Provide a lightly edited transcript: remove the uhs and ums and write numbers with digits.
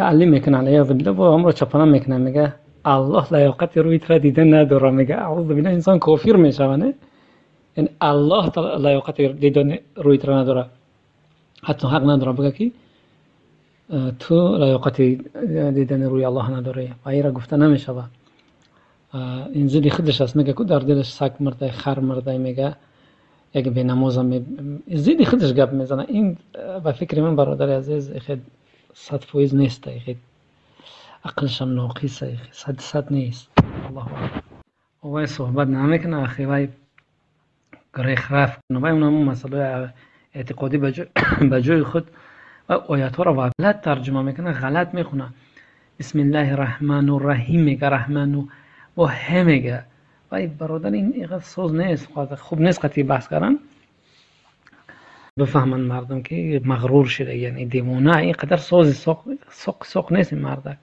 تعلیم میکنه، علیاذ بالله، با هم رو چپانه میکنه، میگه الله لیاقت روی تر دیده نداره. میگه اعوذ بالله، انسان کافر میشه نه؟ یعنی الله لیاقت دیدن روی تر نداره، حتی حق نداره بگه که تو لیاقت دیدن روی الله نداره و این را گفته نمیشه. این زدی خودش است، میگه که در دلش سگ مرده، خر مرده، میگه یک به نماز زدی خودش گپ میزنه. این به فکر من برادر عزیز خیلی 100% نیست، خیلی عقلش هم ناقصه، 100 نیست. الله اعلم. وای صحبت نمیکنه اخی، وای گریخ رفت وای اونم مسئله اعتقادی به جای خود و آیات ها را غلط ترجمه میکنه، غلط میخونه. بسم الله الرحمن الرحیم میگه، رحمن و ه میگه. وای برادر این اینقدر ساز نیست، خوب نیست قطعی بحث کردن. بفهمن مردم که مغرور شده، یعنی دیوانه، اینقدر ساز ساق ساق نیست این مردک.